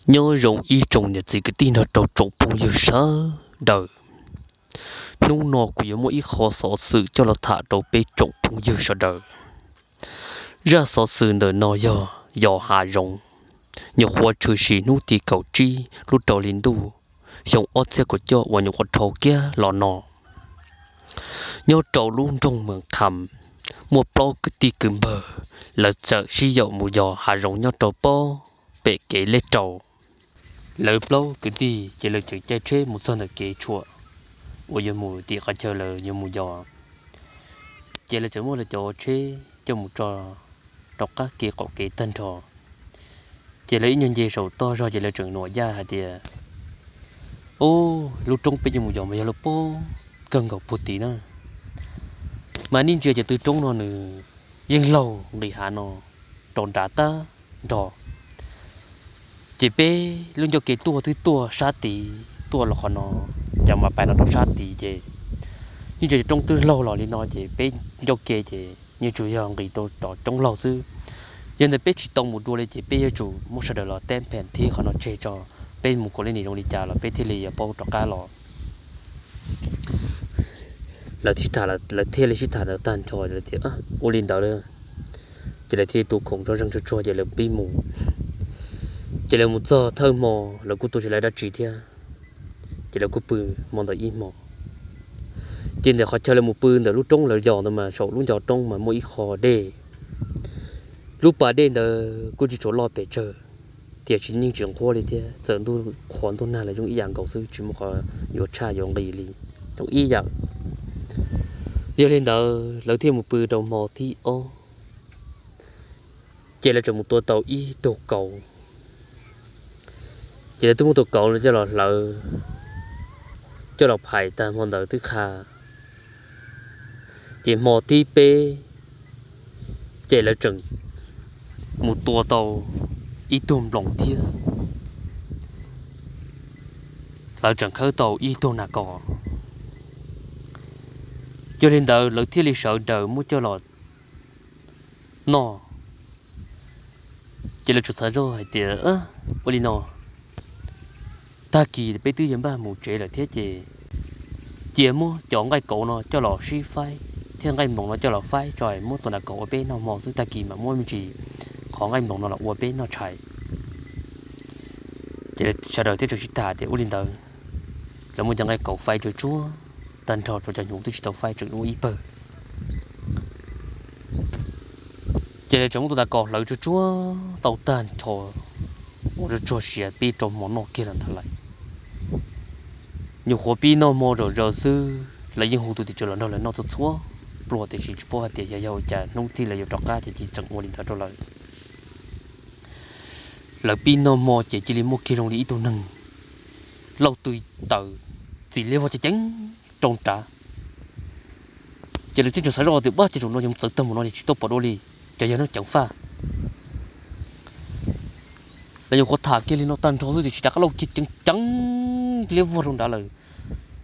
Nyob zoo ib tsoom niam txiv kwv tij nrog rau tsoom phooj ywg sawv daws. Hnub no kuv yuav muaj ib qho xov xwm coj los tham rau peb tsoom phooj ywg sawv daws. Zaj xov xwm ntawm no yog yos hav zoov, nyuam qhuav tshwm sim hnub tim kaum tsib lub rau hli ntuj xyoo ob txhiab kaum cuaj uas nyuam qhuav dhau kiag los no. Nyob rau lub nroog Mws Kham, muaj plaub kwv tij kwv npawg, lawv txawm sib yaum mus yos hav zoov nyob rau pob pem kev lej rau. Lawv plaub kwv tij ces lawv txawm caij tsheb mus txog ntawm kev tshuam uas yuav mus tim qhov chaw lawv yuav mus yos. Ces lawv txawm muab lawv cov tsheb coj mus tso rov qab kev qaum kev tag nrho. Ces lawv ib nyuag nce saum toj zog ces lawv tseem nuam yaj hais tias, Ub, lub roob peb yuav mus yos mas yog lub pob kawg nkaus puag tid na. Mas nej ntsia ces tw roob no nws yeej laug nqis hav no rau nrad tag nrho. Ces peb lub ncauj ke tuaj twb tuaj sab tid tuaj los qhov no, ces mas pais los rau sab tid ces yeej ntsia cov roob twb laug los li no ces peb ncauj ke ces yeej tsuas yog nqis rau tom roob laug xwb. Yog ntawd peb tsis tau mus dua li ces peb yuav tsum muab sawv daws los teb phem thiab qhov no tseg tso, peb mus kom li nim zoo li cas los peb thiaj li yuav paub rov qab los. Lawv thiaj li sib tham ntawd tag nrho lawv tias, Ua li ntawd. Ces lawv thiaj li tu khoom rau zeeg tsuag tsuag ces lawv pib mus. Ces lawv mus txog thawj hmo, lawv kuj tu tsis lawv dab tsi thiab, ces lawv kuj pw hmo ntawd ib hmo. Ces ntawm qhov chaw lawv mus pw ntawm lub roob lawv yos ntawd mas saum lub ncov roob mas muaj ib qho dej. Lub pas dej ntawd kuj tsis tshua loj pes tsawg, tiam sis yeej tsis nquab li thiab, txawm ntuj qhua ntuj nag los zoo ib yam nkaus xwb, tsis muaj qhov yuav tshaj yuav nqis li, zoo ib yam. Yog li ntawd lawv thiaj mus pw rau hmo thib ob, ces lawv tseem mus tua tau ib tug kauv. Ces lawv twb muab tus kauv coj los hlawv, coj los phais tag hmo ntawd twb qha. Ces hmo thib peb, ces lawv tseem mus tua tau ib tug nploos thiab lawv tseem khawb tau ib tug nas kos. Yog li ntawd lawv thiaj li sawv daws muab coj los noj. Ces lawv tseem xav zoj hais tias, Ua li no, tag kis peb twb yuav npaj mus tsev lawm thiab ces cia muab cov nqaij kauv no coj los sib faib thiab nqaij nploos no coj los faib tso, muab tus nas kos ua peb noj hmo xwb, tag kis mam muab me ntsis qhov nqaij nploos no los ua peb noj tshais. Ces sawv daws thiaj tseem sib tham tias ua li ntawd. Lawv muab cov nqaij kauv faib tsuag tsuag tag nrho, rau cov hnyuv twb tsis tau faib tseem ua ib pawg. Ces lawv tseem muab tus nas kos hlawv tsuag tsuag tau tag nrho, ua tsuag tsuag siav pib rau hmo noj kiag los ntag lawm. Nyuam qhuav pib noj hmo zom zaws xwb, lawv yeej hu tus tim tswv los nrog lawv noj txhua txhua pluag, tiam sis tsis paub hais tias yog yog ua cas hnub thib lawv yuav rov qab ces tseem ua li ntawd rau lawv. Lawv pib noj hmo ces cia li muaj kiag zoo li ib tug neeg lauj tw taws txiv liab vog ceev ceev rau nrad. Ces lawv thiaj tseem xav zoj tias, Pab, ces zaum no yog txawv tag mus no ces tsis tau pom dua li, ces yog nws ceev faj. Lawv nyuam qhuav tham kiag li no tag nrho xwb tiam sis rov qab lauj kiag ceev ceev liab vog rau nrad lawm.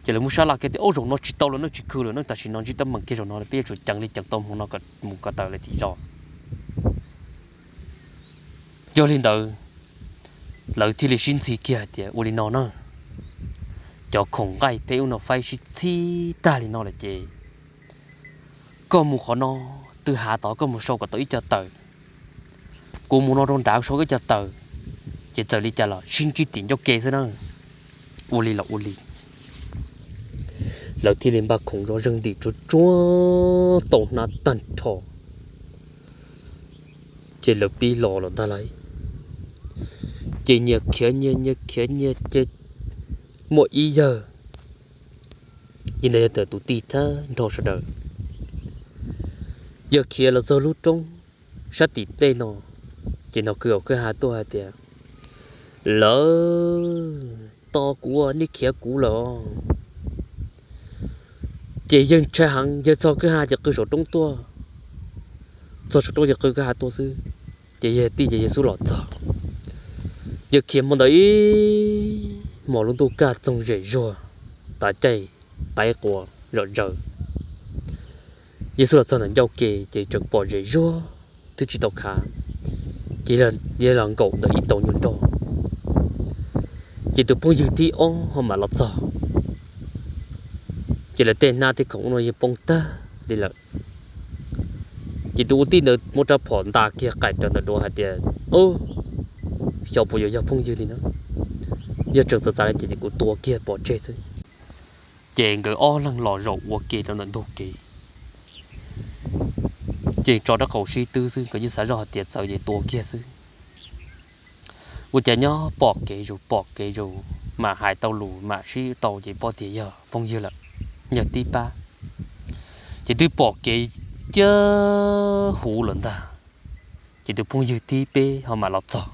Ces lawv muab sab laj kiag tias, Ob, zaum no tsis tau lawm, nej tsis khw lawm, nej tam sim no ntsib teeb meem kiag zaum no, peb yuav tsum ceev li ceev tau hmo no kom mus kom tawm lawm tim zos. Yog li ntawd, lawv thiaj li sib ntxhi kiag hais tias, Ua li no na, cov khoom nqaij peb ub no faib sib txhib tag li no lawm ces koj mus qhov no, tw hav tod koj mus sau kom tau ib co taws, kuv mus no rau nrad sau ib co taws, ces txawm li cas los sib ntsib tim ncauj ke xwb na. Ua li los ua li. Lawv thiaj li npaj khoom zov zeeg ntim tsuag tsuag tau hnab tag nrho, ces lawv pib los los ntag lauj. Ces nyias khiav nyias, nyias khiav nyias ces muaj ib yawg, yog ntawd yog tam tus tij thab nrho sawv daws, yawg khiav los txog lub roob sab tim tej no, ces nws kwv hauv kwj ha tuaj hais tias, Lawv tos kuv, nej khiav kuv lawm. Ces yawg ntshai heev, yawg txog kwj ha ces qw saum roob tuaj, txog saum roob ces qw kwj ha tuaj xwb. Ces yawg tij ces yawg xub los txog, yawg khiav hmo ntawd ib hmos lub ntuj kaj txoog zem zuag, tav caij qaib qua zom zaws. Yawg xub los txog ntawm ncauj ke ces tseem pom zem zuag twb tsis tau khav, ces yawg los nkaum ntawm ib tauv nyuag nroj. Ces tus phooj ywg thib ob ho mam los txog, ces lawv tej hnab tej khoom ub no yeej poob tag li lawm. Ces tus ua tij ntawd muab rab phom nta kiag qais rau ntawm duav hais tias, Xyov puas yuav yog phooj ywg li na, yog tseem txawv txav li ces kuv tua kiag pov tseg xwb. Ces nkawd ob leeg los zaum ua ke rau ntawm ntug kev, ces tso rab qau sib twb xwb, nkawd yeej xav zoj hais tias txawv ces tua kiag xwb. Ua cas nyob pom kev zus pom kev zus, mam hais tau lus mam sib tau ces paub tias yog phooj ywg lawm, yog tib pab. Ces twb pom kev kiag huv lawm ntag, ces tus phooj ywg thib peb ho mam los txog.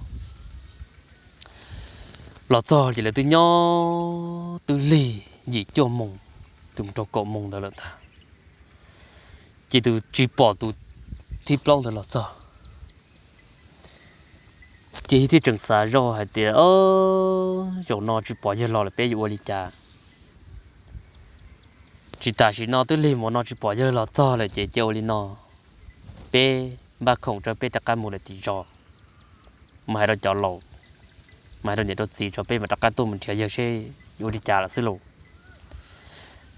Los txog ces lawv twb nyob twb lig yim cuaj moos, twb mus rau kaum moos ntawd lawm ntag, ces tus tsis pom tus thib plaub ntawd los txog. Ces thiaj tseem xav zoj hais tias, Zaum no tsis pom yawg los lawm peb yuav ua li cas? Tsis tas sim no twb lig mus no tsis pom yawg los txog lawm ces cia ua li no, peb npaj khoom tso peb rov qab mus lawm tim zos, mus hais rau cov laus, mus hais rau niam rau txiv tso peb mam rov qab tuaj mus nrhiav yawg seb yuav ua li cas lawm xwb lauj.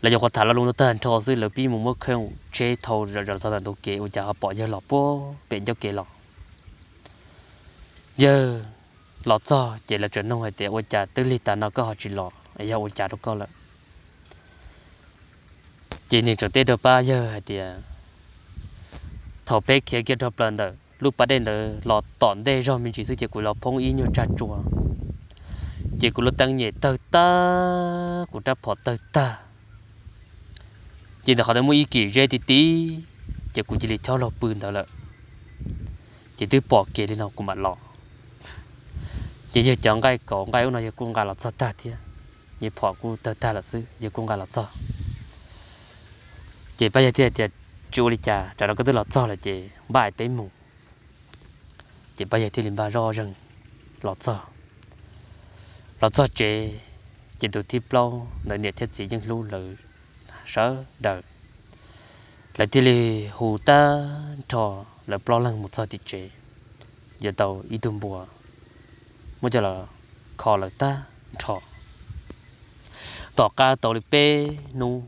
Lawv nyuam qhuav tham lo lus no tag nrho xwb lawv pib mus muab khoom tsheb thau zom zaws los txog ntawm ntug kev ua cas ho pom yawg los puag pem ncauj kev los. Yawg los txog ces lawv tseem nug hais tias, Ua cas twb lig tas no koj ho tsis los, yog ua cas rau koj lawm? Ces nws tseem teb rau pab yawg hais tias, Thaum peb khiav kiag rau plaws ntawm lub pas dej ntawd los tom ntej zog me ntsis xwb ces kuv los poob ib nyuag tsag tsua, ces kuv lub teeb nyem tawg tag, kuv rab phom tawg tag, ces ntawm qhov ntawd muaj ib kis zeb ti ti, ces kuv cia li chob laug pw ntawd lawm. Ces twb pom kev li no kuv mam los. Ces yawg cov nqaij kauv nqaij ub no yawg kuj nqa los txog tag thiab, yawg phom kuj tawg tag lawm xwb yawg kuj nqa los txog. Ces pab yawg thiaj tias, Tsis ua li cas, tsam no koj twb los txog lawm ces npaj peb mus. Ces pab yawg thiaj li npaj zoj zeeg los txog. Los txog tsev, ces tus thib plaub ntawd niam thiab txiv yeej hlub lawv sawv daws, lawv thiaj li hu tag nrho lawv plaub leeg mus txog tim tsev, yuav tau ib tug npua muab coj los kho lawv tag nrho. Tom qab tau li peb hnub,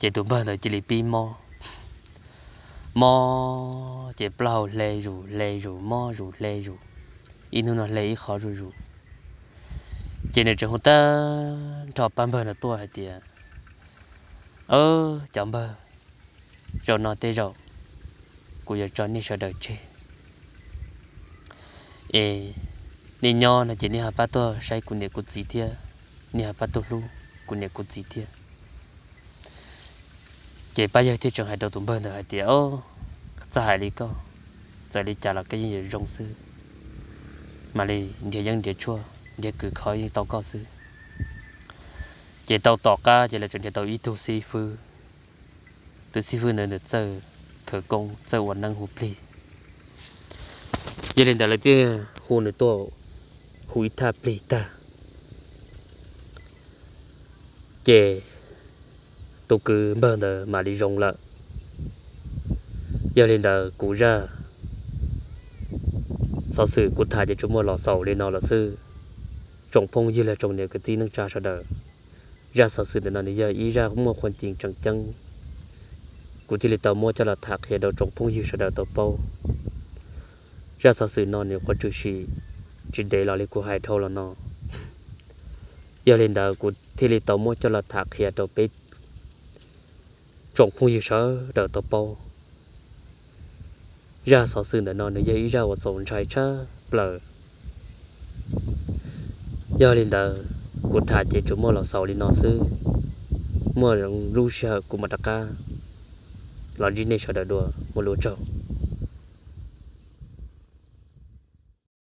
ces tus npawg ntawd cia li pib mob. Mob ces plaub hau hle zus hle zus, mob zus hle zus, ib hnub no hle ib qho zuj zus. Ces nws tseem hu tag nrho pab npawg no tuaj hais tias, Aw, cov npawg, zaum no tej zaum kuv yuav tso nej sawv daws tseg es nej nyob no ces nej ho pab tuaj saib kuv niam kuv txiv thiab, nej ho pab tuaj hlub kuv niam kuv txiv thiab. Ces pab yawg thiaj tseem hais rau tus npawg ntawd hais tias, Txawj hais li koj, txawm li cas los koj yeej yuav zoo xwb, mam li nrhiav yeeb nrhiav tshuaj nrhiav kws kho yeej tau koj xwb. Ces tau tom qab ces lawv tseem nrhiav tau ib tug xib fwb. Tus xib fwb ntawd nws txawj khawv koob, txawj ua neeb hu plig. Yog li ntawd lawv thiaj hu nws tuaj hu ib thaj plig tag, ces tus kwv npawg ntawd mam li zoo lawm. Yog li ntawd kuv zaj xov xwm kuv tham ces tsuas muaj los xaus li no lawm xwb. Tsoom phooj ywg los tsoom niam kwv tij neej tsa sawv daws, zaj xov xwm ntawm no nws yog ib zaj muaj qhuas cees tseem ceeb, kuv thiaj li tau muab coj los tham qhia rau tsoom phooj ywg sawv daws tau paub. Zaj xov xwm no nws qhuav tshwm sim tsis ntev los li kuv hais dhau los no. Yog li ntawd kuv thiaj li tau muab coj los tham qhia rau peb tsoom phooj ywg sawv daws tau paub. Zaj xov xwm ntawm no nws yog ib zaj uas txaus ntshai tshaj plaws. Yog li ntawd kuv tham ces tsuas muaj los xaus li no xwb. Muaj lub sij hawm kuv mam rov qab los ntsib nej sawv daws dua, ua lua tsaug.